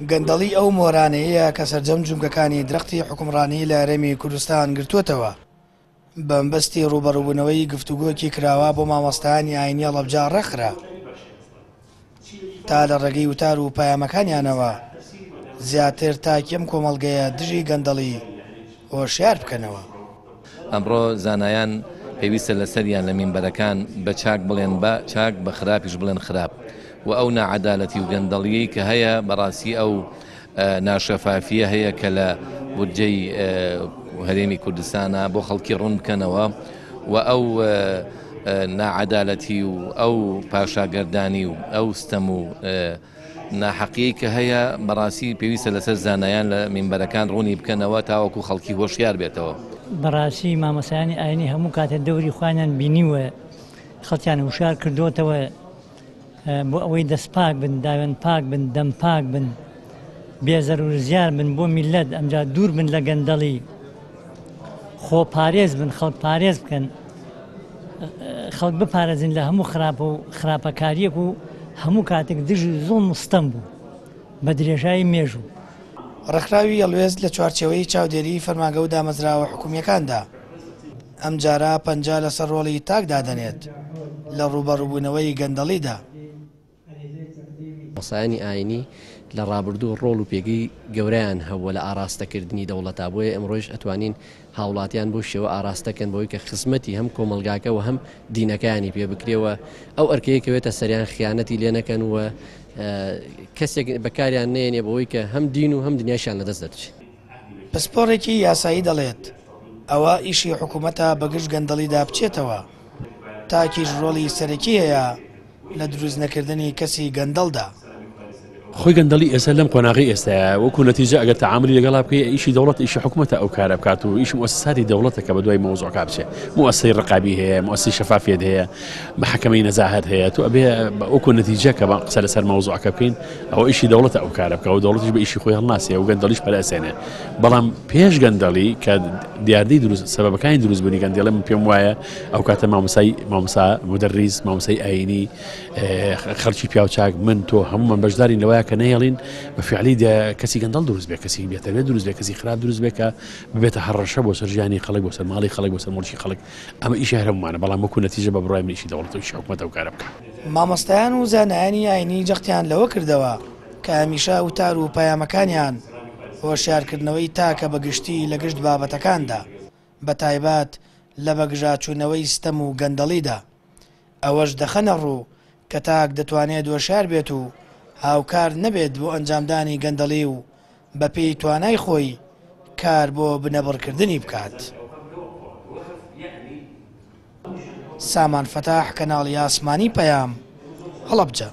گەندەڵی ئەو مۆرانەیەیە کە سەرجەم جومگەکانی درەختی حوکمڕانی لە هەرێمی کوردستان گرتووەتەوە. بەمەبەستی ڕووبەڕووبوونەوەی گفتوگۆیەکی کراوە بۆ مامۆستایانی ئاینی هەڵەبجە ڕێکخرا تا لە ڕێگەی وتار و پەیامەکانیانەوە زیاتر تاکی ئەم کۆمەڵگەیە دژی گەندەڵی هۆشیار بکەنەوە. ئەمڕۆ زانایان پێویستە لەسەریان لە مینبەرەکان بە چاک بڵێن بە چاک بە خراپیش بڵێن خراپ و ئەو ناعەدالەتی و گەندەڵیەی کە هەیە بەڕاستی ئەو ناشەفافیە هەیە کە لە بودجەی هەرێمی کوردستانە بۆ خەڵکی ڕوون بکەنەوە و ئەو ناعەدالەتی و ئەو پاشاگەردانی و ئەو ستەم و ناحەقیەی کە هەیە بەڕاستی پێویستە لەسەر زانایان لە مینبەرەکان ڕوونی بکەنەوە تاوەکو خەڵکی هۆشیار بێتەوە. بەڕاستی مامۆستایانی ئاینی هەموو کاتێ دەوری خۆیانیان بینیوە خەڵکیان هوشیار کردۆتەوە بۆ ئەوەی دەست پاک بن داوێن پاک بن دەم پاک بن بێ زەرور زیان بن بۆ میلەت ئەمجا دوور بن لە گەندەڵی خۆ پارێز بن خەڵک پارێز بکەن خەڵک بپارێزن لە هەموو خراپە و خراپەکاریەک و هەموو کاتێک دژی زوڵم و ستەم بوو بە درێژایی مێژوو. ڕێکخراوی هەڵوێست لە چوارچێوەی چاودێریی فەرمانگە و دامەزراوە حکومییەکاندا، ئەمجارە پەنجە لەسەر ڕۆڵی تاک دادەنێت لە ڕووبەڕووبوونەوەی گەندەڵیدا. مامۆستایانی ئاینی لە ڕابردوو ڕۆڵ و پێگەی گەورەیان هەبووە لە ئاراستەکردنی دەوڵەتا، بۆیە ئێمڕۆیش ئەتوانین هاوڵاتیان بەو شێوە ئاراستەکەن بەوەی کە خزمەتی هەم کۆمەڵگاکە و هەم دینەکەیانی پێ بکرێ و ئەو ئەرکەی کەوێتە سەریان خیانەتی لێ نەکەن و کەسێک بەکاریان نێنێ بەوەی کە هەم دین و هەم دنیاشیان لەدەست دەچێت. پسپۆڕێکی یاسایی دەڵێت، ئەوە ئیشی حکومەتە بەگژ گەندەڵیدا بچێتەوە، تاکیش ڕۆڵی سەرەکی هەیە لە دروست نەکردنی کەسی گەندەڵدا. خۆی گەندەڵی ئێستا لەم قۆناغەی ئێستایە وەکو نەتیجە ئەگەر تەعامولی لەگەڵا بکەی ئیشی دەوڵەت ئیشی حکومەتە ئەو کارە بکات و ئیش موئەسەساتی دەوڵەتە کە بەدوای مەوزوعەکە بچێ موئەسەسەی ڕقابی هەیە موئەسەسەی شەفافیەت هەیە محەکەمەی نەزاهەت هەیە تۆ ئەبێ وەکو نەتیجە کە قسە لەسەر مەوزوعەکە بکەین ئەوە ئیشی دەوڵەتە ئەو کارە بکە و دەوڵەتیش بە ئیشی خۆی هەڵناسێ و گەندەڵیش پەرە ئەسێنێ بەڵام پێش گەندەڵی کە دیاردەی دروست سەبەبەکانی دروستبوونی گەندەڵی من پێم وایە ئەو کاتە مامۆستای مامۆستا مدەریس مامۆستای ئایینی خەڵکی پیاوچاک من تۆ هەمومان بەشدارین لەوەیە کە نەهێڵین بە فعلی کەسی گەندەڵ دروست بێ کەسی بێتەوێت دروست بێ کەسی خراپ دروست بێ کە ببێتە هەڕەشە بۆ سەر ژیانی خەڵک بۆ سەر ماڵی خەڵک بۆ سەر موڵکی خەڵک ئەمە ئیشی هەرمانە بەڵام وەکو نەتیجە بە بڕای من ئیشی دەوڵەت و ئیشی حکومەتە ئەو کارە بکا. مامۆستایان و زانایانی ئاینی جەختیان لەوە کردەوە کە هەمیشە وتار و پەیامەکانیان هۆشیارکردنەوەی تاکە بە گشتی لە گشت بابەتەکاندا بە تایبەت لە بەگژاچوونەوەی ستەم و گەندەڵیدا ئەوەش دەخەنە ڕوو کە تاک دەتوانێت هۆشیار بێت و هاوکار نەبێت بۆ ئەنجامدانی گەندەڵی و بەپێی توانای خۆی کار بۆ بنەبڕکردنی بکات. سامان فەتاح، کەناڵی ئاسمانی پەیام، هەڵەبجە.